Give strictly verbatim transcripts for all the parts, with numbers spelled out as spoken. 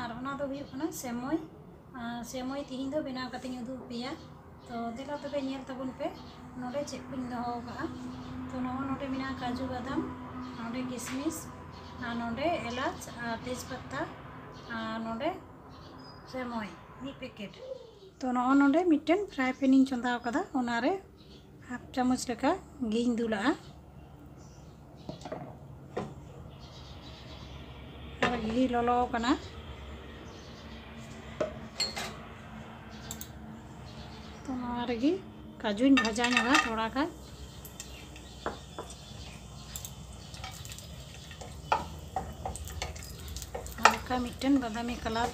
ᱟᱨ ᱚᱱᱟ ᱫᱚ ᱦᱩᱭᱩᱜ ᱠᱟᱱᱟ ᱥᱮᱢᱚᱭ᱾ ᱟᱨ ᱥᱮᱢᱚᱭ ᱛᱤᱦᱤᱧ ᱫᱚ ᱵᱮᱱᱟᱣ ᱠᱟᱛᱮᱧ ᱩᱫᱩᱜ ᱟᱯᱮᱭᱟ᱾ ᱛᱚ ᱫᱮᱞᱟ ᱛᱚᱵᱮ ᱧᱮᱞ ᱛᱟᱵᱚᱱ ᱯᱮ ᱱᱚᱰᱮ ᱪᱮᱫ ᱠᱚᱧ ᱫᱚᱦᱚ ᱟᱠᱟᱫᱼᱟ᱾ ᱛᱚ ᱱᱚᱜᱼᱚᱭ ᱱᱚᱰᱮ ᱢᱮᱱᱟᱜᱼᱟ ᱠᱟᱡᱩ ᱵᱟᱫᱟᱢ, ᱱᱚᱰᱮ ᱠᱤᱥᱢᱤᱥ, ᱟᱨ ᱱᱚᱰᱮ ᱮᱞᱟᱪ ᱟᱨ ᱛᱮᱡᱽᱯᱟᱛᱟ, ᱟᱨ ᱱᱚᱰᱮ ᱥᱮᱢᱚᱭ ᱢᱤᱫ ᱯᱮᱠᱮᱴ᱾ ᱛᱚ ᱱᱚᱜᱼᱚᱭ ᱱᱚᱰᱮ ᱢᱤᱫᱴᱮᱱ ᱯᱷᱨᱟᱭ ᱯᱮᱱ ᱤᱧ ᱪᱚᱸᱫᱟ ᱟᱠᱟᱫᱟ, ᱚᱱᱟᱨᱮ ᱦᱟᱯ ᱪᱟᱢᱚᱪ ᱞᱮᱠᱟ ᱜᱷᱤᱧ ᱫᱩᱞᱟᱜᱼᱟ᱾ ᱟᱨ ᱜᱷᱤ ᱞᱚᱞᱚ ᱟᱠᱟᱱᱟ᱾ ᱛᱚ ᱱᱚᱣᱟ ᱨᱮᱜᱮ ᱠᱟᱡᱩᱧ ᱵᱷᱟᱡᱟ ᱧᱚᱜᱟ ᱛᱷᱚᱲᱟ ᱜᱟᱱ᱾ ᱦᱟᱞᱠᱟ ᱢᱤᱫᱴᱮᱱ ᱵᱟᱫᱟᱢᱤ ᱠᱟᱞᱟᱨ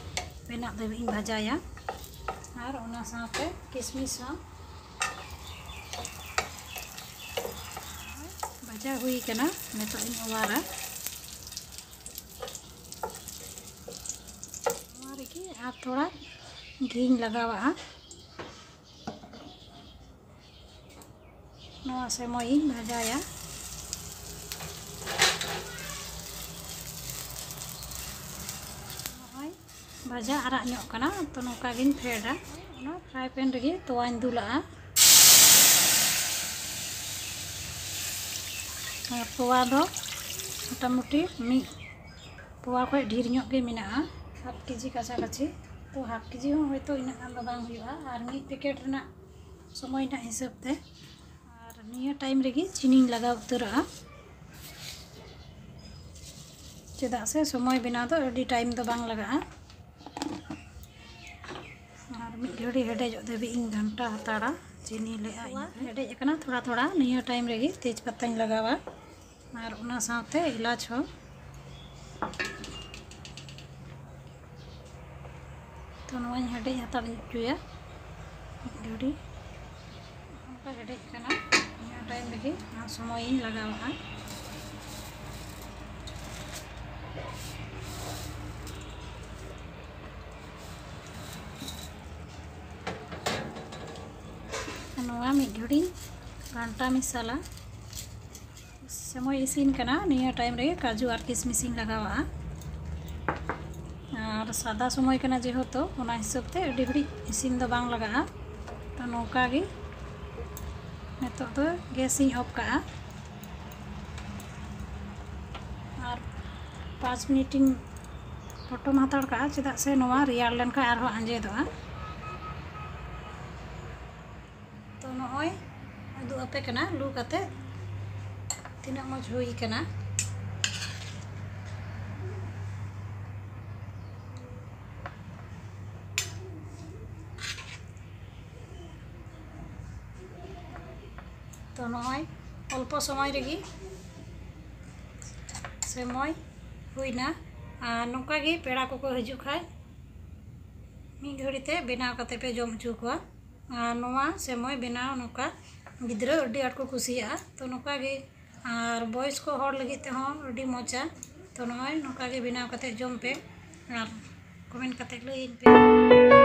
ᱵᱮᱱᱟᱜ ᱫᱷᱟᱹᱵᱤᱡ ᱤᱧ ᱵᱷᱟᱡᱟᱭᱟ᱾ ᱟᱨ ᱚᱱᱟ ᱥᱟᱶᱛᱮ ᱠᱤᱥᱢᱤᱥ ᱦᱚᱸ ᱵᱷᱟᱡᱟ ᱦᱩᱭ ᱠᱟᱱᱟ, ᱱᱤᱛᱚᱜ ᱤᱧ ᱚᱣᱟᱨᱟ᱾ ᱱᱚᱣᱟ ᱨᱮᱜᱮ ᱟᱨ ᱛᱷᱚᱲᱟ ᱜᱷᱤᱧ ᱞᱟᱜᱟᱣᱟᱜᱼᱟ᱾ ᱱᱚᱣᱟ ᱥᱮᱢᱚᱭ ᱤᱧ ᱵᱷᱟᱡᱟᱭᱟ᱾ ᱱᱚᱜᱼᱚᱭ ᱵᱷᱟᱡᱟ ᱟᱨᱟᱜ ᱧᱚᱜ ᱠᱟᱱᱟ, ᱛᱚ ᱱᱚᱝᱠᱟ ᱜᱤᱧ ᱯᱷᱮᱰᱟ᱾ ᱚᱱᱟ ᱯᱷᱨᱟᱭ ᱯᱮᱱ ᱨᱮᱜᱮ ᱛᱚᱣᱟᱧ ᱫᱩᱞᱟᱜᱼᱟ᱾ ᱟᱨ ᱛᱚᱣᱟ ᱫᱚ ᱢᱚᱴᱟᱢᱩᱴᱤ ᱢᱤᱫ ᱯᱚᱣᱟ ᱠᱷᱚᱱ ᱰᱷᱮᱨ ᱧᱚᱜ ᱜᱮ ᱢᱮᱱᱟᱜᱼᱟ, ᱦᱟᱯ ᱠᱮᱡᱤ ᱠᱟᱪᱷᱟ ᱠᱟᱪᱷᱤ᱾ ᱛᱚ ᱦᱟᱯ ᱠᱮᱡᱤ ᱦᱚᱸ ᱦᱚᱭᱛᱳ ᱤᱱᱟᱹᱜ ᱜᱟᱱ ᱫᱚ ᱵᱟᱝ ᱦᱩᱭᱩᱜᱼᱟ, ᱟᱨ ᱢᱤᱫ ᱯᱮᱠᱮᱴ ᱨᱮᱱᱟᱜ ᱥᱚᱢᱚᱭ ᱨᱮᱱᱟᱜ ᱦᱤᱥᱟᱹᱵ ᱛᱮ᱾ ᱟᱨ ᱱᱤᱭᱟᱹ ᱴᱟᱭᱤᱢ ᱨᱮᱜᱮ ᱪᱤᱱᱤᱧ ᱞᱟᱜᱟᱣ ᱩᱛᱟᱹᱨᱟᱜᱼᱟ᱾ ᱪᱮᱫᱟᱜ ᱥᱮ ᱥᱚᱢᱚᱭ ᱵᱮᱱᱟᱣ ᱫᱚ ᱟᱹᱰᱤ ᱴᱟᱭᱤᱢ ᱫᱚ ᱵᱟᱝ ᱞᱟᱜᱟᱜᱼᱟ᱾ ᱟᱨ ᱢᱤᱫ ᱜᱷᱟᱹᱲᱤ ᱦᱮᱰᱮᱡᱚᱜ ᱫᱷᱟᱹᱵᱤᱡ ᱤᱧ ᱜᱷᱟᱱᱴᱟ ᱦᱟᱛᱟᱲᱟ᱾ ᱪᱤᱱᱤ ᱞᱮ ᱟᱭ ᱦᱮᱰᱮᱡ ᱟᱠᱟᱱᱟ ᱛᱷᱚᱲᱟ ᱛᱷᱚᱲᱟ᱾ ᱱᱤᱭᱟᱹ ᱴᱟᱭᱤᱢ ᱨᱮᱜᱮ ᱛᱮᱡᱽ ᱯᱟᱛᱟᱧ ᱞᱟᱜᱟᱣᱟ ᱟᱨ ᱚᱱᱟ ᱥᱟᱶᱛᱮ ᱮᱞᱟᱪ ᱦᱚᱸ᱾ ᱛᱚ ᱱᱚᱣᱟᱧ ᱦᱮᱰᱮᱡ ᱦᱟᱛᱟᱲ ᱦᱚᱪᱚᱭᱟ ᱢᱤᱫ ᱜᱷᱟᱹᱲᱤ᱾ ᱚᱱᱠᱟ ᱦᱮᱰᱮᱡ ᱠᱟᱱᱟ, ᱱᱤᱭᱟᱹ ᱴᱟᱭᱤᱢ ᱨᱮᱜᱮ ᱚᱱᱟ ᱥᱚᱢᱚᱭᱤᱧ ᱞᱟᱜᱟᱣᱟᱜᱼᱟ᱾ ᱱᱚᱣᱟ ᱢᱤᱫ ᱜᱷᱟᱹᱲᱤᱡ ᱜᱷᱟᱱᱴᱟ ᱢᱮᱥᱟᱞᱟ᱾ ᱥᱚᱢᱚᱭ ᱤᱥᱤᱱ ᱠᱟᱱᱟ, ᱱᱤᱭᱟᱹ ᱴᱟᱭᱤᱢ ᱨᱮ ᱠᱟᱡᱩ ᱟᱨ ᱠᱤᱥᱢᱤᱥ ᱤᱧ ᱞᱟᱜᱟᱣᱟᱜᱼᱟ᱾ ᱟᱨ ᱥᱟᱫᱟ ᱥᱚᱢᱚᱭ ᱠᱟᱱᱟ ᱡᱮᱦᱮᱛᱩ, ᱚᱱᱟ ᱦᱤᱥᱟᱹᱵ ᱛᱮ ᱟᱹᱰᱤ ᱜᱷᱟᱹᱲᱤᱡ ᱤᱥᱤᱱ ᱫᱚ ᱵᱟᱝ ᱞᱟᱜᱟᱜᱼᱟ᱾ ᱛᱚ ᱱᱚᱝᱠᱟ ᱜᱮ ᱱᱤᱛᱚᱜ ᱫᱚ ᱜᱮᱥ ᱤᱧ ᱚᱯᱷ ᱠᱟᱜᱼᱟ᱾ ᱟᱨ ᱯᱟᱸᱪ ᱢᱤᱱᱤᱴ ᱤᱧ ᱯᱚᱴᱚᱢ ᱦᱟᱛᱟᱲ ᱠᱟᱜᱼᱟ, ᱪᱮᱫᱟᱜ ᱥᱮ ᱱᱚᱣᱟ ᱨᱮᱭᱟᱲ ᱞᱮᱱᱠᱷᱟᱱ ᱟᱨᱦᱚᱸ ᱟᱸᱡᱮᱫᱚᱜᱼᱟ᱾ ᱛᱚ ᱱᱚᱜᱼᱚᱭ ᱩᱫᱩᱜ ᱟᱯᱮ ᱠᱟᱱᱟ ᱞᱩ ᱠᱟᱛᱮ ᱛᱤᱱᱟᱹᱜ ᱢᱚᱡᱽ ᱦᱩᱭ ᱠᱟᱱᱟ᱾ ᱛᱚ ᱱᱚᱜᱼᱚᱭ ᱚᱞᱯᱚ ᱥᱚᱢᱚᱭ ᱨᱮᱜᱮ ᱥᱮᱢᱚᱭ ᱦᱩᱭᱱᱟ᱾ ᱟᱨ ᱱᱚᱝᱠᱟ ᱜᱮ ᱯᱮᱲᱟ ᱠᱚᱠᱚ ᱦᱤᱡᱩᱜ ᱠᱷᱟᱡ ᱢᱤᱫ ᱜᱷᱟᱹᱲᱤ ᱛᱮ ᱵᱮᱱᱟᱣ ᱠᱟᱛᱮ ᱯᱮ ᱡᱚᱢ ᱦᱚᱪᱚ ᱠᱚᱣᱟ᱾ ᱟᱨ ᱱᱚᱣᱟ ᱥᱮᱢᱚᱭ ᱵᱮᱱᱟᱣ ᱱᱚᱝᱠᱟ ᱜᱤᱫᱽᱨᱟᱹ ᱟᱹᱰᱤ ᱟᱸᱴ ᱠᱚ ᱠᱩᱥᱤᱭᱟᱜᱼᱟ᱾ ᱛᱚ ᱱᱚᱝᱠᱟ ᱜᱮ, ᱟᱨ ᱵᱚᱭᱚᱥ ᱠᱚ ᱦᱚᱲ ᱞᱟᱹᱜᱤᱫ ᱛᱮᱦᱚᱸ ᱟᱹᱰᱤ ᱢᱚᱡᱟ᱾ ᱛᱚ ᱱᱚᱜᱼᱚᱭ ᱱᱚᱝᱠᱟ ᱜᱮ ᱵᱮᱱᱟᱣ ᱠᱟᱛᱮ ᱡᱚᱢ ᱯᱮ ᱟᱨ ᱠᱚᱢᱮᱱᱴ ᱠᱟᱛᱮ ᱞᱟᱹᱭᱟᱹᱧ ᱯᱮ᱾